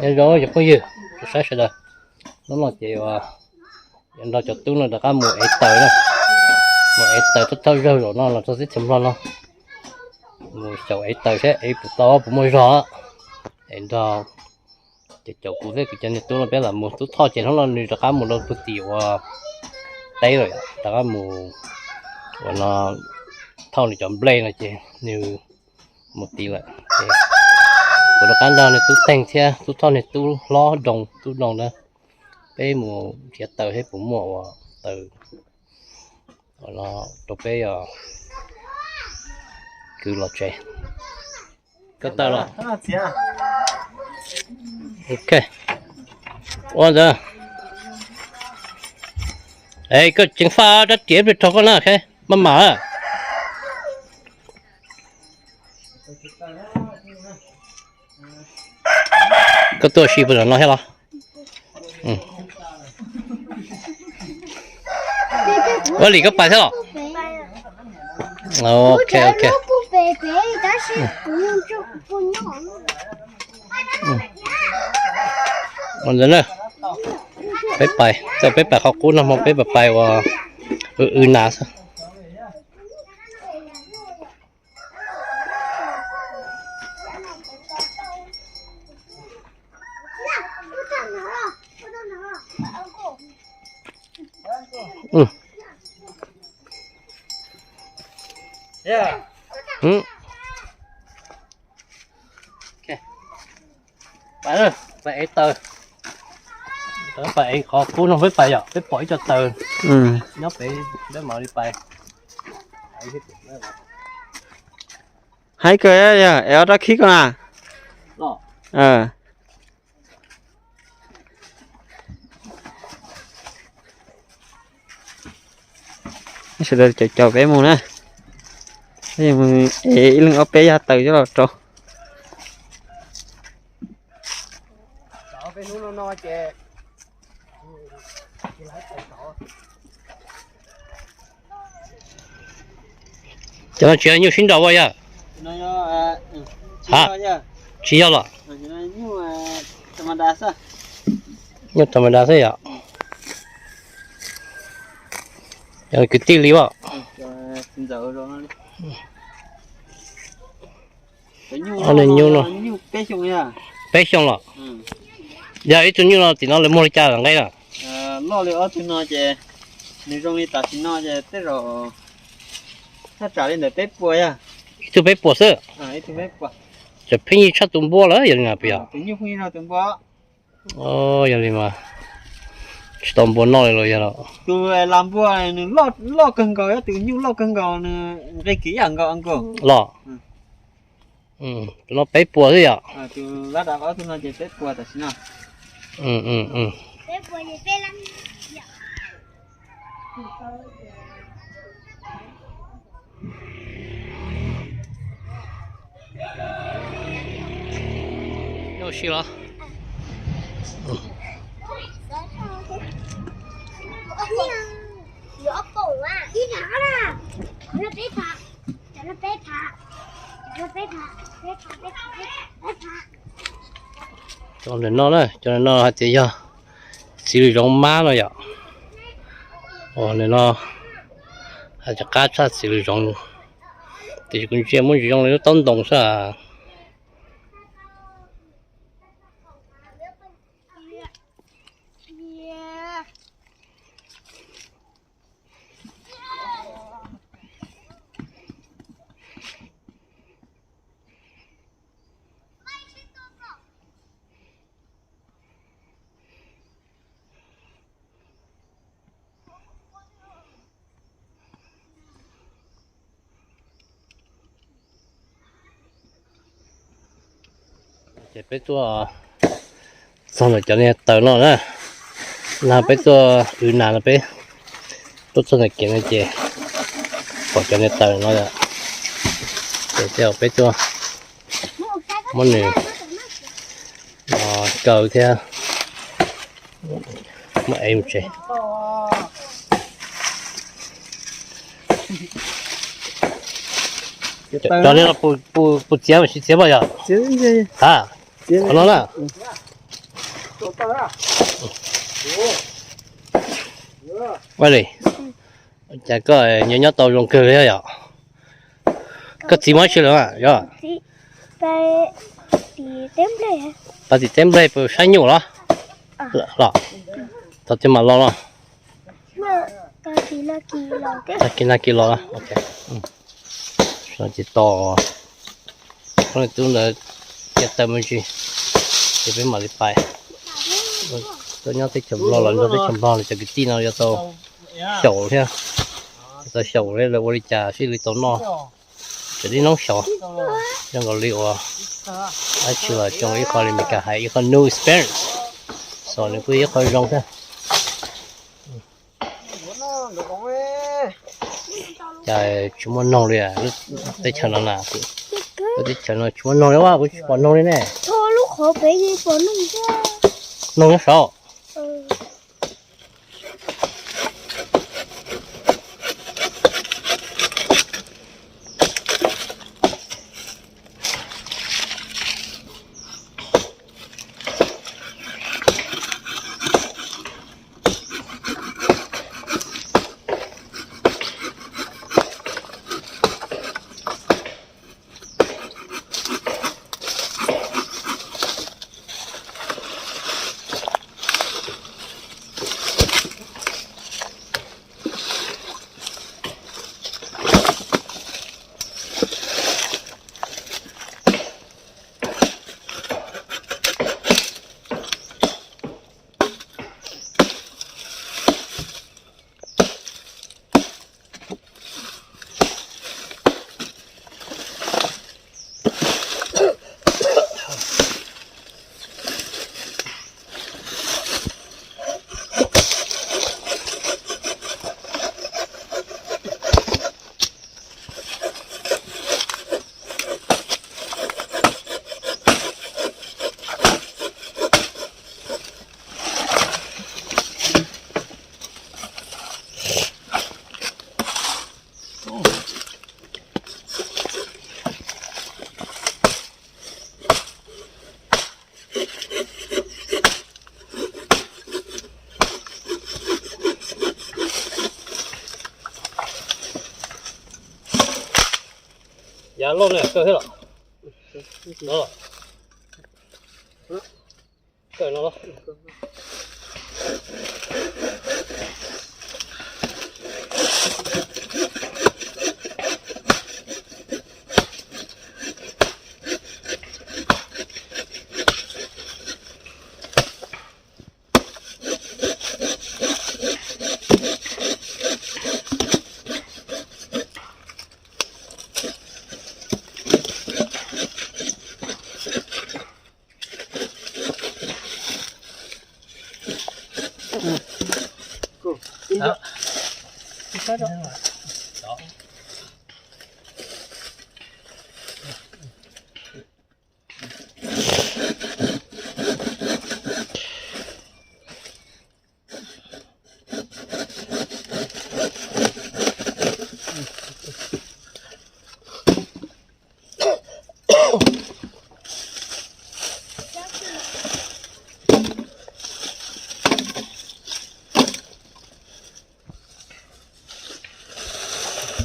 Nyob zoo cov phooj ywg, saib sawv daws, hnub no ces yuav nrog cov tub no rov qab mus ev taws na, mus ev taws thauj thauj zaug zaum no los txog teb chaws Nplog no, mus xyaum ev taws saib ev puas tau puas muaj zog, es nrog ces caum kuv thiab kuv cov niag tub no peb lam mus. Tub Thoj ces hnub no nws rov qab mus rau puag tim uas teb lawm, rov qab mus uas no thauj nws cov nplej no ces nws mus tid lawm. Kuv rov qab nrog nws Tub Teeg thiab Tub Thoj niag tub hlob Doo, tub Doo na, peb mus nrhiav taws thiab puas muaj uas taws no rau peb kwv los tsev. Koj taws los? Ok. Ua ntawd. Es koj tseem faj rab riam plig rau koj na, maj mam. Koj tuaj si puas no thiab los? Ua li koj pais thiab los? Ok, ok. Ua ntawd na, peb pais, tau peb pais qhov qub no hmo peb pais pais uas w nas xwb. Pais, pais ev taws. Pais ev qhov qub no peb pais yom, peb pom ib co taws nyob pem, peb mam li pais. Haib kawg, yog ev ob rab khib ko na. Sawv daws caum caum peb mus na. Ib leeg ob peb yag taws coj los rau. Cov no tsis yog nyuj sib nraus ua yog? Ha, tsis yog los? Nyuj thaum ma da xwb yom. Kwv tij li as. Ob nws nyuj no peb xyoo los? Yog ib tug nyuj no tim no lawv muag li cas nqe na? Loj li ob tug no ces nws zoo li tam sim no ces tej zaum thaj tsam li ntawm peb puas yog. Ib tug peb puas xwb. Ces pheej yig tshaj tus npua lawm yog li na puas yog? Yog li mas tsis tau npua noj li los yog los? Tus las npua nws loj kawg nkaus, tus nyuj loj kawg nkaus nws nqi kiv yam nkaus nkaus los. Tus no peb puas xwb yom? Nyob si los? Cov ntawm no na, cov ntawm no hais tias yog txiv lws zoov mab no yom. Ntawm no hais tias qab tshaj txiv lws zoov, tiam sis kuv ntsia muaj ntsis zoo li lub taub ntoo xwb. Ces peb tuaj txog ntawm cov niag taws no na, na peb tuaj w nas no peb tuaj txog ntawm kev no ces pom cov niag taws no, ces tej zaum peb tuaj muab nws kaw thiab muab ev mus tsev. Cov niag no puas txiav mas tsis txiav mas yog? Ha, qhov no na. Ua li, cas koj nyob nyob tau zoo kawg li yom? Koj txiv muab tsi lawm yom? Pab tim teb nplej pw saib nyuj los? Los, thaum twg mam los los? Tag kis nag kis los. Ces tos tub ntawd cia taw me ntsis, ces peb mam li pais. Tuaj nyob teb chaws Nplog los nrog teb chaws Nplog los cov kwv tij no yuav tau xyaum thiab, yuav tau xyaum lawv ua li cas sib li tau noj. Tseem tib noob xyaum, zoo nkaus li uas dab tsi los xyoo ib qho li Meskas hais ib qho new experience, so nws kuj ib qho zoo thiab. Cas tsis muaj noog li lub teb chaws no na? Lub teb chaws no tsis muaj noog li, kuv tsis pom noog li ne. Noog nyob saud. Yav loj no kawg thiab los? Kawg no.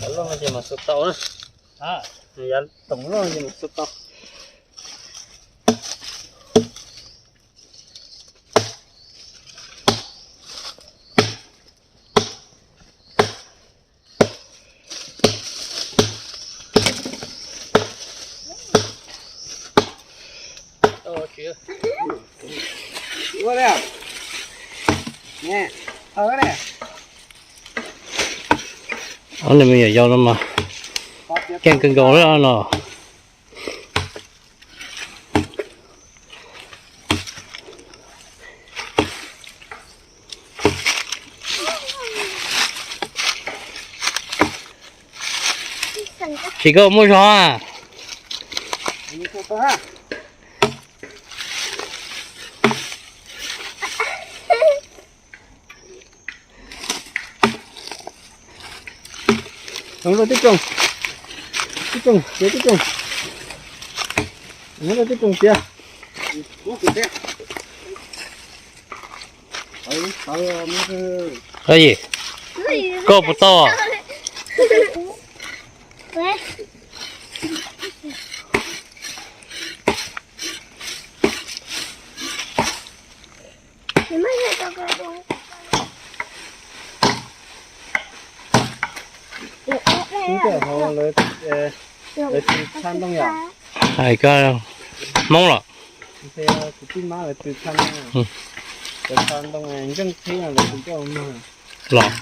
Yav loj no ces mam xaws tau na. Yav toom loj no ces mam xaws tau. Ob nws me nyuam yaus no mas keej kawg nkaus li no. Tsis koj muaj zog a. Tib tsoom, tib tsoom, tib tsoom, tib tsoom tiag. Ov, koj puas tau? Hais koj Hmoob los? Kuv tij mab lawv tw tshaj ntoo, tw tshaj ntoo ntseej txhib no lawv tw coj mag los.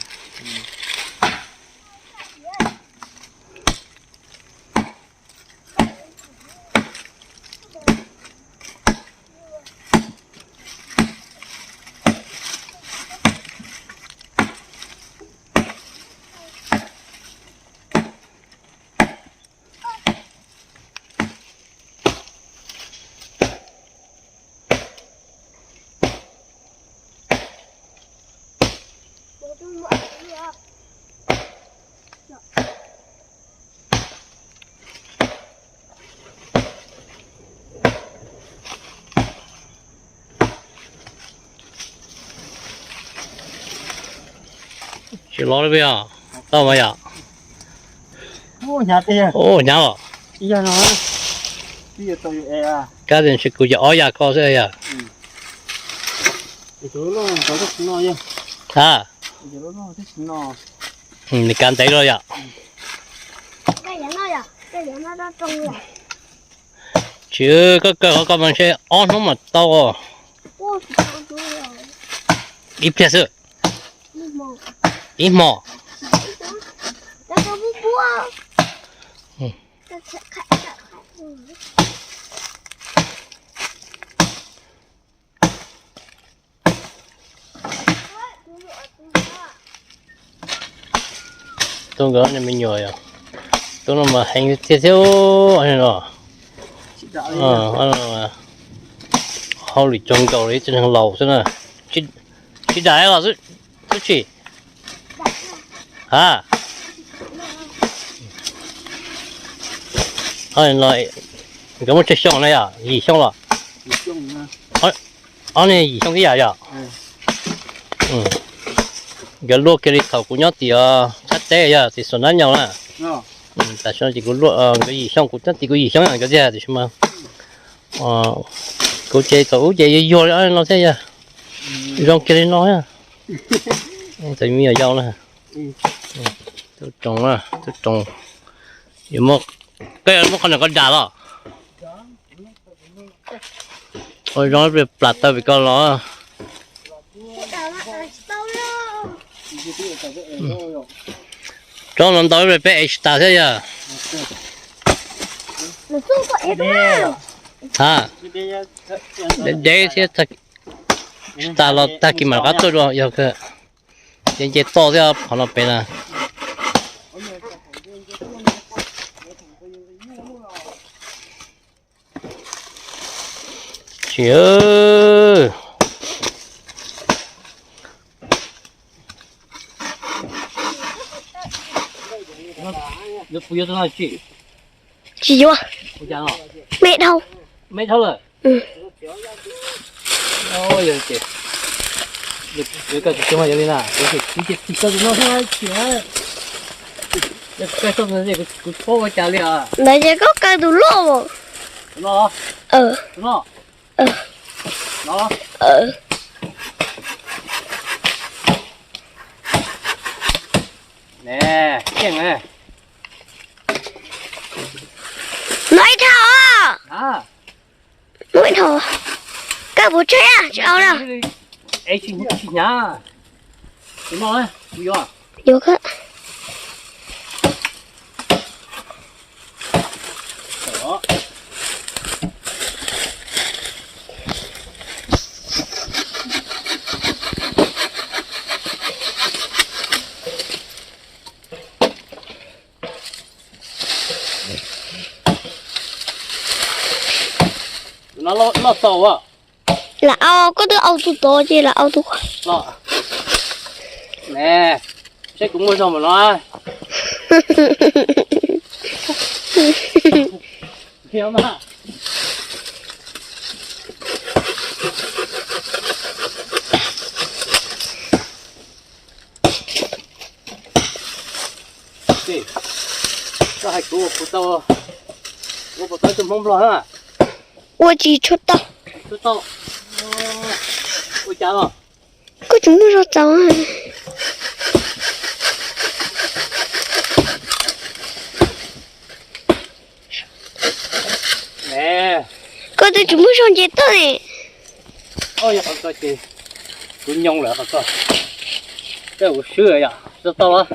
Tsis los li os, tau mas yom. Hnyav os. Kab tias ntshe kuv cov ob yam ko xwb yom. Ha, nws kav ntev los yom. Tsis, koj kaw qhov ko mas ntshe ob hnub mas tau. Ib pliag xwb. Ib hmo. Tub nkawd ob niag me nyuam yom, tub no mas heev tiag thiab no. Hauj lwm coob nkaus li tseem laus xwb na. Tsis dam los xwb, tub tsis. Ha, nkawd muaj tsawg xyoo na yom, yim xyoo los? Ob niag yim xyoo ib yam yom. Nkawd luaj kiag li thaum kuv nyob tim thaj teb yog tim Xos Nab Nyaus na. Tam sim no ces kuv luaj, nkawd yim xyoo, kuv nyob tim kuv yim xyoo nkawd tiag tiam sis mas kuv ces thaum ub ces yuag yuag li no thiab yog zoo kiag li no. Txawm me nyuam yaus na. Tub roog, tub roog, koj yuav muab qhov no koj dam los? Ua zoo plam taw pem ko los. Tsob no ntau peb ev tsis tas thiab yog. Ha, deb deb thiab, tsis tas los tag kis mam rov qab tuaj dua yog. Ces nce toj thiab qhov no pem na. Tsis, tsis yuav, me dhau. Ntawd ces koj kaw tus loj. No ib dhau. Muaj ib dhau. Koj puas tseg tsis au na? Yuav koj. Lam au, koj twb au tus tod ces lam au tus. Ne, seb kuv muaj zog npaum no. Ua puas tau, ua puas tau tus Hmoob Nplog na? Ua tsis tshua tau. Tshua tau. Ua cas los? Koj tsis muaj zog txaus. Koj twb tsis muaj zog nce toj ne. Kuv nyoo lawm qhov ko. Koj ua swb yom, tsis tau los?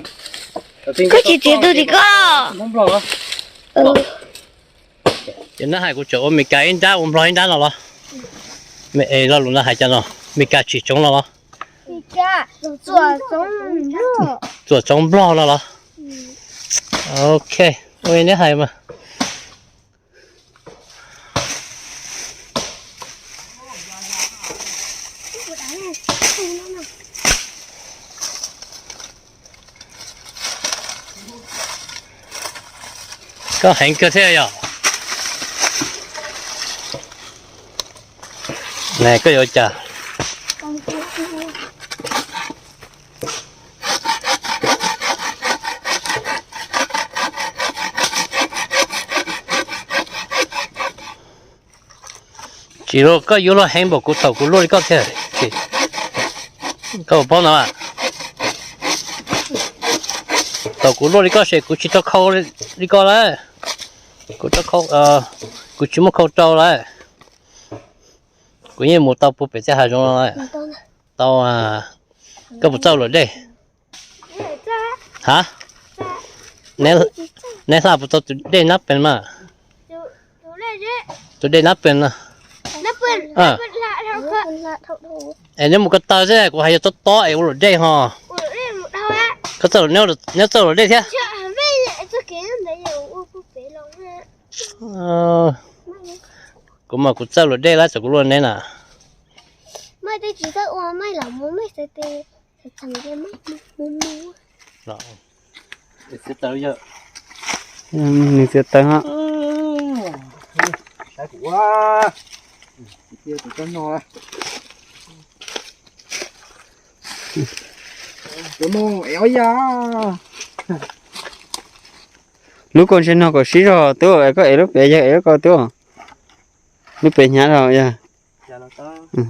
Koj tsis txiav tus tim koj. Hmoob Nplog los? Ces nab hais kuv tseem ua Meskas ib nrab, ua Nplog ib nrab no los? Me es lo lus nab hais cas no, Meskas tsim tsoov no los? Txuam tsoov Nplog no los? Ok, ua li neb hais mas. Koj heev kawg thiab yom. Neb koj yuav cas? Tsis los, koj yuav luag heev npaum kuv thaum kuv luaj li koj thiab. Koj paub no, thaum kuv luaj li koj ces kuv tsis tau khau li koj lawm. Kuv, kuv tsis muaj khau rau lawm. Kuv yeej mus tau puag pem tej hav zoov no lawm. Tau, koj puas txawj ua luam dej? Ha? Neb hla puas tau tus dej nab pees mas? Tus dej nab pees no. Es neb mus ko taw xwb, kuv hais yog tob tob es ua luam dej ho. Koj txawj, neb txawj ua luam dej thiab? Kuv mas kuv txawj luam dej lawm, txawm kuv luaj neb na. Nws txiav taws ha. Lub koj ntshe nog kom sib zog tub, koj ev lub pem yawg ev lub koj tub. Lub pem hnyav zog yog.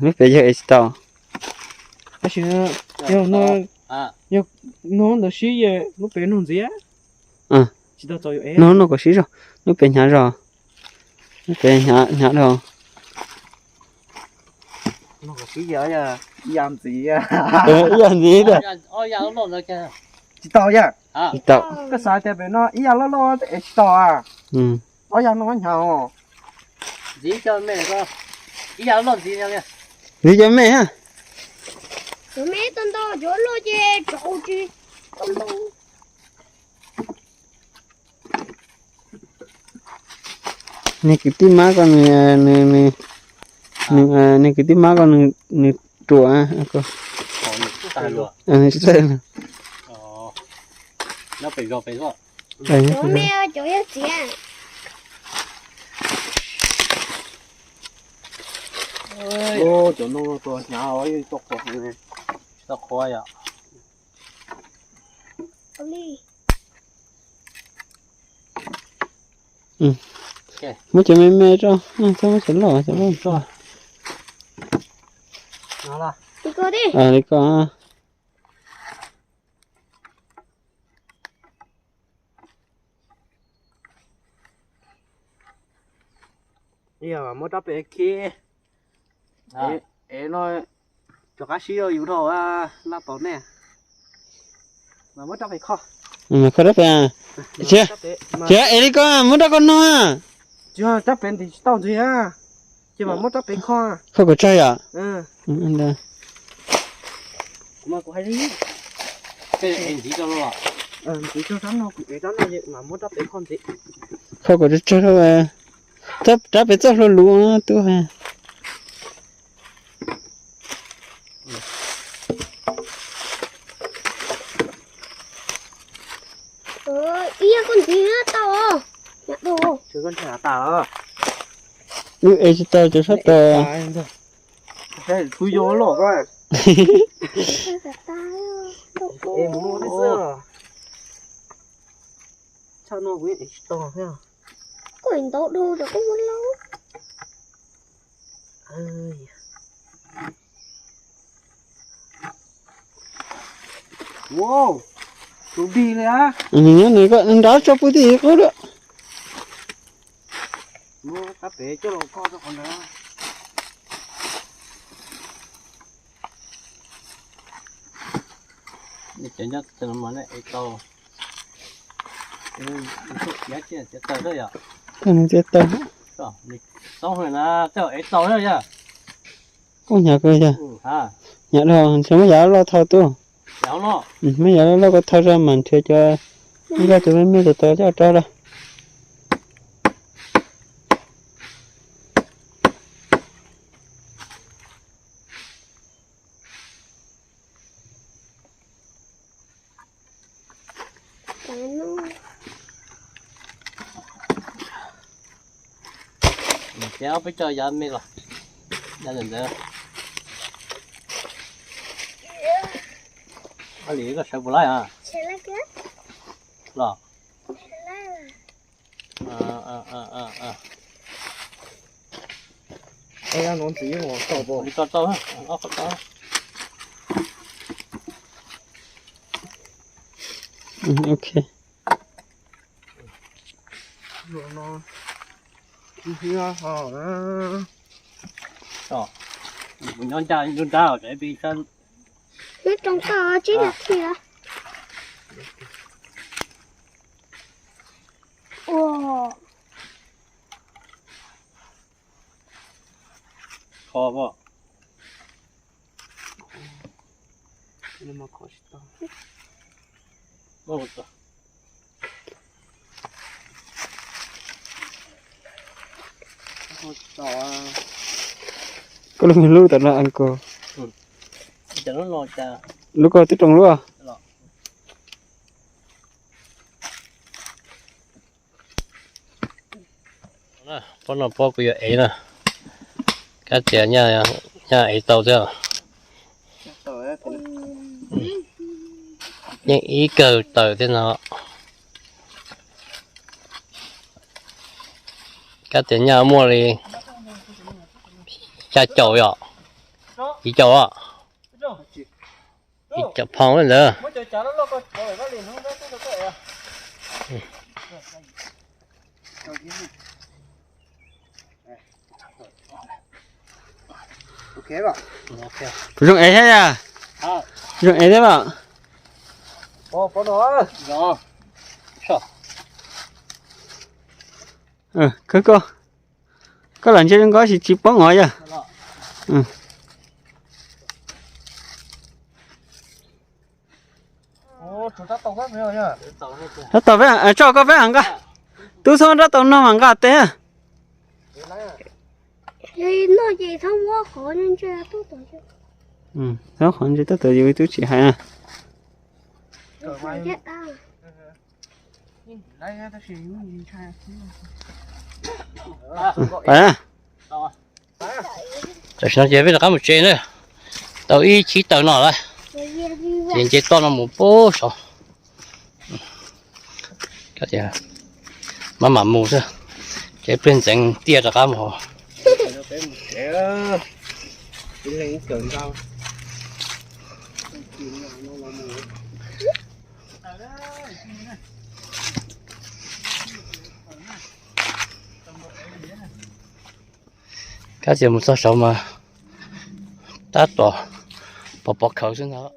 Lub pem yawg ev tsis tau. Tab sis yog no ntawd sib, lub pem nog ntxiv. Tsis tau txaus yuav ev. No no kom sib zog, lub pem hnyav zog. Lub pem hnyav zog. Ib yam ntxiv tiag. Tsis tau yam. Tsis tau. Koj xav tias pem no ib yam loj loj es tsis tau a. Ob yam no hnyav os. Ntxiv cov me, ib yam loj ntxiv. Ntxiv cov me ha. Cov me tau ntau, cov loj ces tsaus tsis tau ntau. Nws kwv tij mab ko nws, nws, nws kwv tij mab ko nws ruam. Nws tsis txawj. Cov no tua hnyav, tsis tau qhuav yom. Muab cov me me tso, txhob muab cov loj, cov loj tso. Li ko. Muab rab pem khi. Es no rov qab sib rau yus dhau, laj tos nej. Mas muab rab pem kho. Kho rab pem. Tsis, tsis es li ko, muab rab ko no. Tsis, rab pem ntim tsis tau ntxiv. Ces mas muab rab pem kho. Kho kom tsawg yom? Mas kuv hais li, ntxiv rau no, kuv ev rab no mas muab rab pem kho ntxiv. Kho kom tsawg tsawg, rab pem txoj hlua luv tub. Ib yam koj ntxiv tau. Wb ev tsis tau cov sab tod. Tub yog loj ko. Thaj no kuv ev tsis tau thiab. Koj ev ntau dhau rau koj muab lauj. Wow, tus dig li á. Nyob nws nrab tso pub tij qub lawm. Muab qab pem coj los kho rau qhov ntawd. Cov nyob no mas nej ev tau. Txiav taws xwb yom. Txiav taws. Toob na, tej ev tau na yog. Kuj hnyav kawg yog. Hnyav dhau, ntshe muab yav loj thau tuaj. Muab yav loj loj ko thau zog mas nrhiav cov nkaj cov me me tau coj rau lawm. Ces ob peb co yav me los, yav ntawd ntawd. Ua li koj sawv puas laib os? Los. Li tau tau, ob qhov tau. Ok. Kuv nyob ncaj nruab nrab os, peb sab. Nyob rooj toj tsib nas this. Ua. Kho pom. Koj lub lub tom no uncle. Lub ko twb roos lub. Pob no pob kuv yuav ev na. Kab tias nyaj ev tau thiab. Yeej ib kawg taws thiab no. Kab tias nyaj muaj li xya caum yom, yim caum os. Yim caum pound ntawd. Puas zoo ev thiab yom? Zoo ev thiab los? Koj, koj lam ntsia zoo nkauj tsis, tsis paub os yog. Rab taus peb, tso koj peb nqa. Tub txhob rab taus no mas nqa tes. Txhob qhov ntse tab tom yus tub tsis hais na. Tam sim no ces peb rov qab mus tsev na. Tau ib chib taws no lawm. Ces nce toj no mus pem saud. Maj mam mus xwb, ces pliag ntxeev tiaj rov qab mus. Kab tias mus txog saud mas tab tom pov pov khawv xwb ntag.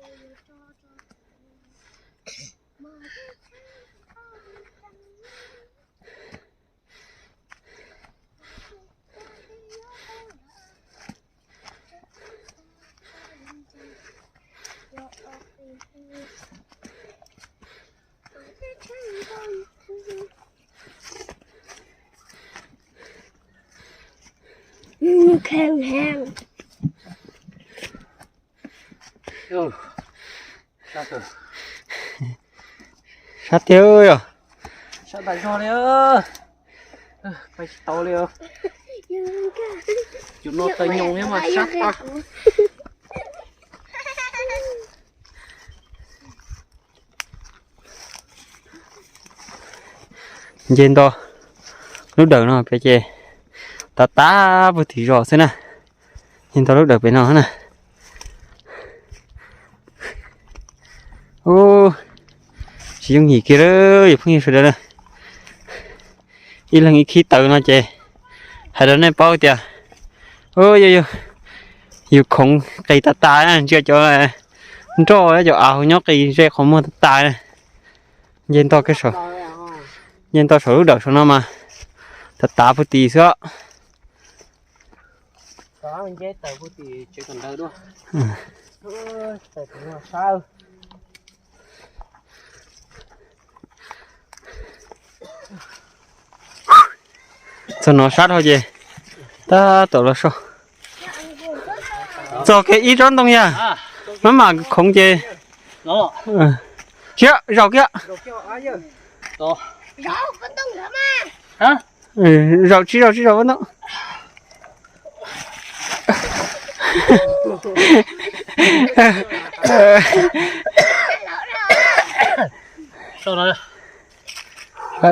Sab tiag yog. Sab tas zog li, pais tsis tau li. Cov no taws nyoos thiab mas sab tag. Nce nto lub dawm no pem ces tav tav puag tim zos xwb na. Nce nto lub dawm pem no na. Ub, tsis yooj yim kiag li, yus phooj ywg sawv daws na. Ib leeg ib khib taws no ces hais rau nej paub tias, yus khoov qis tas tas na, ntsia cov nroj cov av nyob qis ze qhov muag tas tas na. Nce nto, nce nto saum lub dawm saum no mas tav tav puag tim xwb. Txog no sab dhau ces tab tom los so. Txog kiag ib tsob ntoo yog, maj mam khoov ces, siab zaum kiag. Zaum tsis zaum tsis zaum ntoo. Sab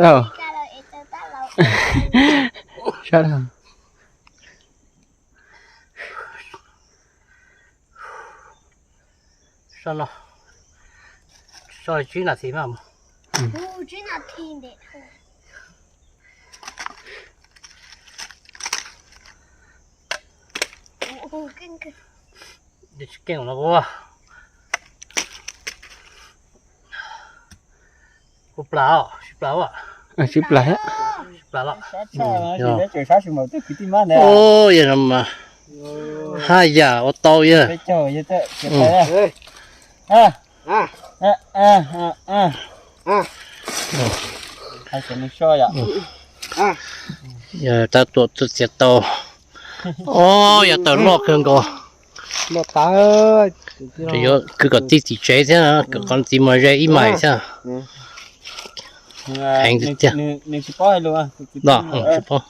dhau. Sab dhau. So no, so tsib nas this mas. Tsis keej no, kuv plas, sib plas, sib plas, sib plas los. Yog no mas haj yam ua tau yog. Yog tau tuam txiav tau. Ob, yog tawm loj kawg nkaus. Yuav kwv kom tij tim tsev thiab, kom qhov ntxiv mas ze ib mais thiab. Heev tiag tiag. Tsis paub.